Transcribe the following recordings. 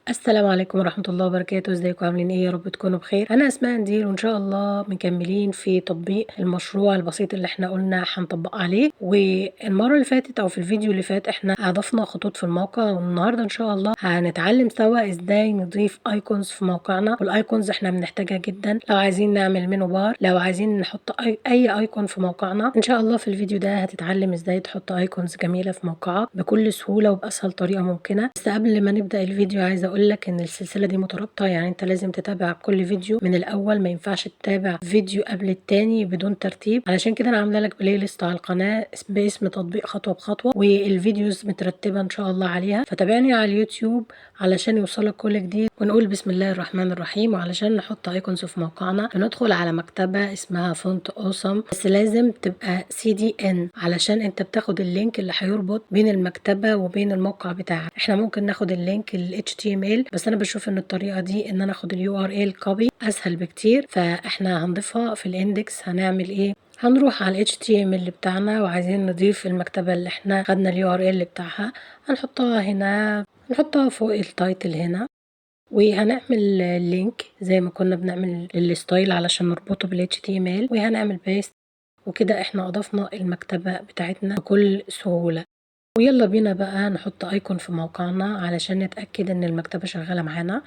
السلام عليكم ورحمة الله وبركاته. ازيكم عاملين ايه؟ يا رب تكونوا بخير. انا اسماء نديل، وان شاء الله مكملين في تطبيق المشروع البسيط اللي احنا قلنا هنطبق عليه. والمرة اللي فاتت او في الفيديو اللي فات احنا اضفنا خطوط في الموقع، والنهاردة ان شاء الله هنتعلم سوا ازاي نضيف icons في موقعنا. وال icons احنا بنحتاجها جدا لو عايزين نعمل menu bar، لو عايزين نحط اي icon في موقعنا. ان شاء الله في الفيديو ده هتتعلم ازاي تحط icons جميلة في موقعك بكل سهولة وبأسهل طريقة ممكنة. بس قبل ما نبدأ الفيديو عايزة اقول لك ان السلسلة دي مترابطة، يعني انت لازم تتابع كل فيديو من الاول، ما ينفعش تتابع فيديو قبل التاني بدون ترتيب. علشان كده انا عامله لك playlist على القناة باسم تطبيق خطوة بخطوة، وال videos مترتبة ان شاء الله عليها، فتابعني على اليوتيوب علشان يوصلك كل جديد. ونقول بسم الله الرحمن الرحيم. وعلشان نحط icons في موقعنا بندخل على مكتبه اسمها Font Awesome، بس لازم تبقى CDN علشان انت بتاخد ال link اللي هيربط بين المكتبة وبين الموقع بتاعك. احنا ممكن ناخد ال link ال HTML، بس انا بشوف ان الطريقة دي ان انا اخد ال URL copy اسهل بكتير. فاحنا هنضيفها في ال index. هنعمل ايه؟ هنروح على ال HTML بتاعنا وعايزين نضيف المكتبة اللي احنا خدنا ال URL بتاعها، هنحطها هنا، نحطها فوق ال title هنا، وهنعمل link زي ما كنا بنعمل ال style علشان نربطه بال HTML، وهنعمل paste. وكده احنا اضفنا المكتبة بتاعتنا بكل سهولة. ويلا بينا بقى نحط icon في موقعنا علشان نتأكد ان المكتبة شغالة معانا.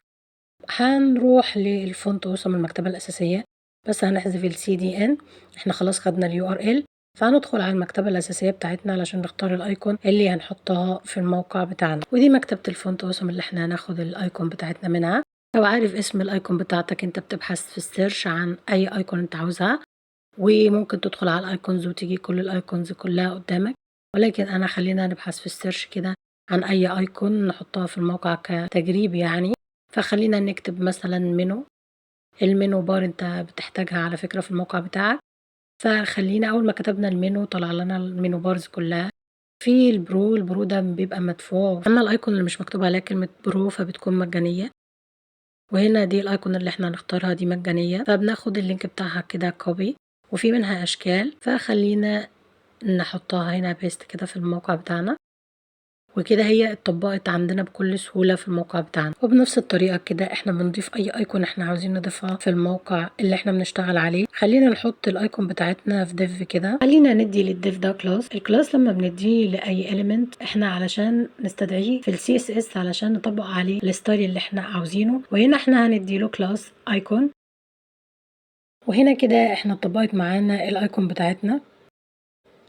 هنروح لل Font Awesome المكتبة الأساسية، بس هنحذف ال CDN، احنا خلاص خدنا ال URL. فهندخل على المكتبة الأساسية بتاعتنا علشان نختار ال icon اللي هنحطها في الموقع بتاعنا. ودي مكتبة ال Font Awesome اللي احنا هناخد ال icon بتاعتنا منها. لو عارف اسم ال icon بتاعتك انت بتبحث في ال search عن اي icon انت عاوزها، وممكن تدخل على ال icons وتيجي كل ال icons كلها قدامك، ولكن انا خلينا نبحث في ال search كده عن اي icon نحطها في الموقع كتجريب يعني. فخلينا نكتب مثلا menu، ال menu bar انت بتحتاجها على فكرة في الموقع بتاعك. فخلينا اول ما كتبنا المنيو طلع لنا ال menu bars كلها. في ال pro، ال pro ده بيبقى مدفوع، اما ال icon اللي مش مكتوب عليها كلمة pro فبتكون مجانية. وهنا دي ال icon اللي احنا هنختارها دي مجانية، فبناخد ال link بتاعها كده copy، وفي منها اشكال، فخلينا نحطها هنا paste كده في الموقع بتاعنا. وكده هي اتطبقت عندنا بكل سهولة في الموقع بتاعنا. وبنفس الطريقة كده احنا بنضيف اي icon احنا عاوزين نضيفها في الموقع اللي احنا بنشتغل عليه. خلينا نحط ال icon بتاعتنا في div كده. خلينا ندي لل div ده class. ال class لما بنديه لاي element احنا علشان نستدعيه في ال CSS علشان نطبق عليه ال style اللي احنا عاوزينه. وهنا احنا هندي له class icon. وهنا كده احنا اتطبقت معانا ال icon بتاعتنا.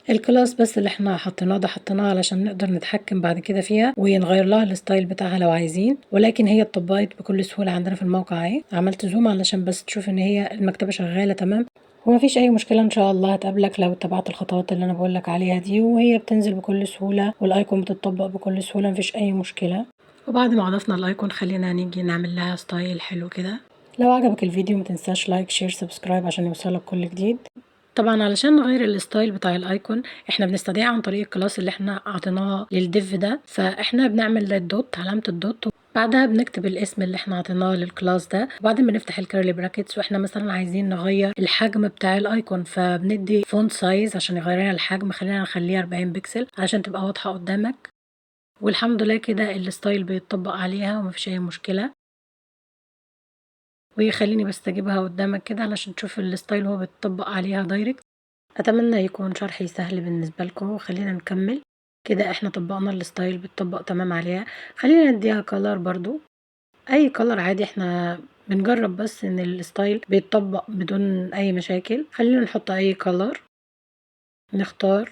ال class بس اللي احنا حطيناه ده حطيناه علشان نقدر نتحكم بعد كده فيها ونغير لها ال style بتاعها لو عايزين، ولكن هي اتطبقت بكل سهولة عندنا في الموقع اهي. عملت zoom علشان بس تشوف ان هي المكتبة شغالة تمام ومفيش اي مشكلة ان شاء الله هتقابلك لو اتبعت الخطوات اللي انا بقولك عليها دي، وهي بتنزل بكل سهولة وال icon بتطبق بكل سهولة، مفيش اي مشكلة. وبعد ما اضفنا ال icon خلينا نيجي نعمل لها style حلو كده. لو عجبك الفيديو متنساش like share subscribe عشان يوصلك كل جديد. طبعا علشان نغير ال style بتاع ال icon احنا بنستدعيه عن طريق ال class اللي احنا اعطيناه لل div ده. فاحنا بنعمل ال dot، علامة ال dot، بعدها بنكتب الاسم اللي احنا اعطيناه لل class ده، وبعدين بنفتح ال curly brackets. واحنا مثلا عايزين نغير الحجم بتاع ال icon فبندي font size عشان يغير لنا الحجم، خلينا نخليه 40 بكسل علشان تبقى واضحة قدامك. والحمد لله كده ال style بيتطبق عليها ومفيش اي مشكلة. ويخليني بس اجيبها قدامك كده علشان تشوف ال style وهو بيتطبق عليها direct. اتمنى يكون شرحي سهل بالنسبة لكم. وخلينا نكمل كده. احنا طبقنا ال style بيتطبق تمام عليها. خلينا نديها color برضو، اي color عادي، احنا بنجرب بس ان ال style بيتطبق بدون اي مشاكل. خلينا نحط اي color، نختار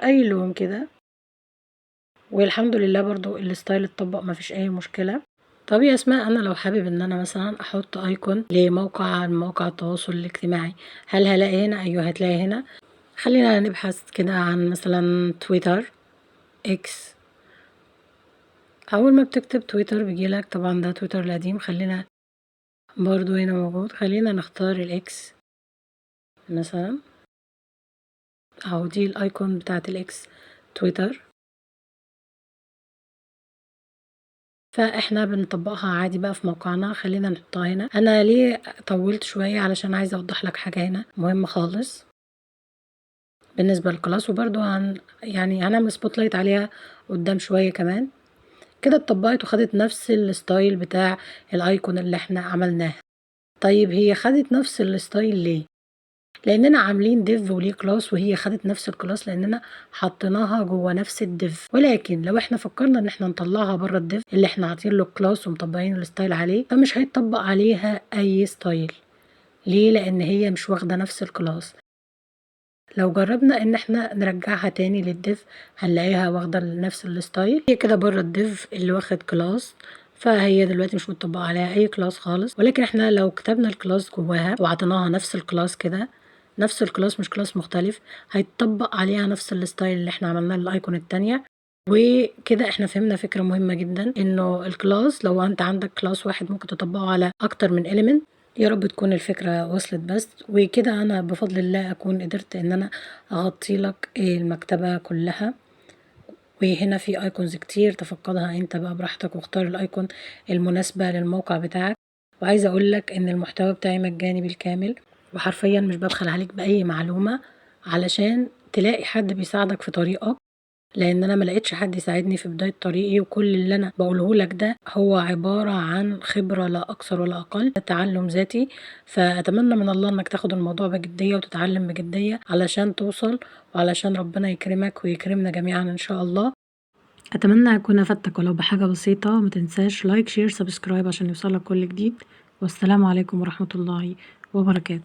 اي لون كده، والحمد لله برضو ال style اتطبق مفيش اي مشكلة. طب يا اسماء انا لو حابب ان انا مثلا احط icon لموقع من مواقع التواصل الاجتماعي هل هلاقي هنا؟ ايوه هتلاقي هنا. خلينا نبحث كده عن مثلا تويتر X. اول ما بتكتب تويتر بيجيلك، طبعا ده تويتر القديم، خلينا برضو هنا موجود. خلينا نختار ال X مثلا، اهو دي ال icon بتاعت ال X تويتر. فاحنا بنطبقها عادي بقى في موقعنا. خلينا نحطها هنا. انا ليه طولت شوية؟ علشان عايزة اوضح لك حاجة هنا مهمة خالص بالنسبة لل class، وبرضو يعني هنعمل spotlight عليها قدام شوية كمان. كده اتطبقت وخدت نفس ال style بتاع ال icon اللي احنا عملناها. طيب هي خدت نفس ال style ليه؟ لاننا عاملين div وليه class، وهي خدت نفس ال class لاننا حطيناها جوه نفس ال div. ولكن لو احنا فكرنا ان احنا نطلعها بره ال div اللي احنا عاطين له class ومطبقين ال style عليه، فمش هيطبق عليها اي style. ليه؟ لان هي مش واخده نفس ال class. لو جربنا ان احنا نرجعها تاني لل div هنلاقيها واخده نفس ال style. هي كده بره ال div اللي واخد class، فهي دلوقتي مش مطبقه عليها اي class خالص. ولكن احنا لو كتبنا ال class جواها وعطيناها نفس ال class كده، نفس ال class مش class مختلف، هيتطبق عليها نفس ال style اللي احنا عملناه لل icon التانية. وكده احنا فهمنا فكرة مهمة جدا، انه ال class لو انت عندك class واحد ممكن تطبقه على اكتر من element. يا رب تكون الفكرة وصلت بس. وكده انا بفضل الله اكون قدرت ان انا اغطي لك المكتبة كلها. وهنا في icons كتير تفقدها انت بقى براحتك، واختار ال icon المناسبة للموقع بتاعك. وعايزة اقول لك ان المحتوى بتاعي مجاني بالكامل، وحرفيا مش ببخل عليك بأي معلومة علشان تلاقي حد بيساعدك في طريقك، لان انا ما لقيتش حد يساعدني في بداية طريقي. وكل اللي انا بقوله لك ده هو عبارة عن خبرة لا اكثر ولا اقل، تعلم ذاتي. فاتمنى من الله انك تاخد الموضوع بجدية وتتعلم بجدية علشان توصل، وعلشان ربنا يكرمك ويكرمنا جميعا ان شاء الله. اتمنى اكون افدتك ولو بحاجة بسيطة. ما تنساش like، share، subscribe عشان يوصلك كل جديد. والسلام عليكم ورحمة الله وبركاته.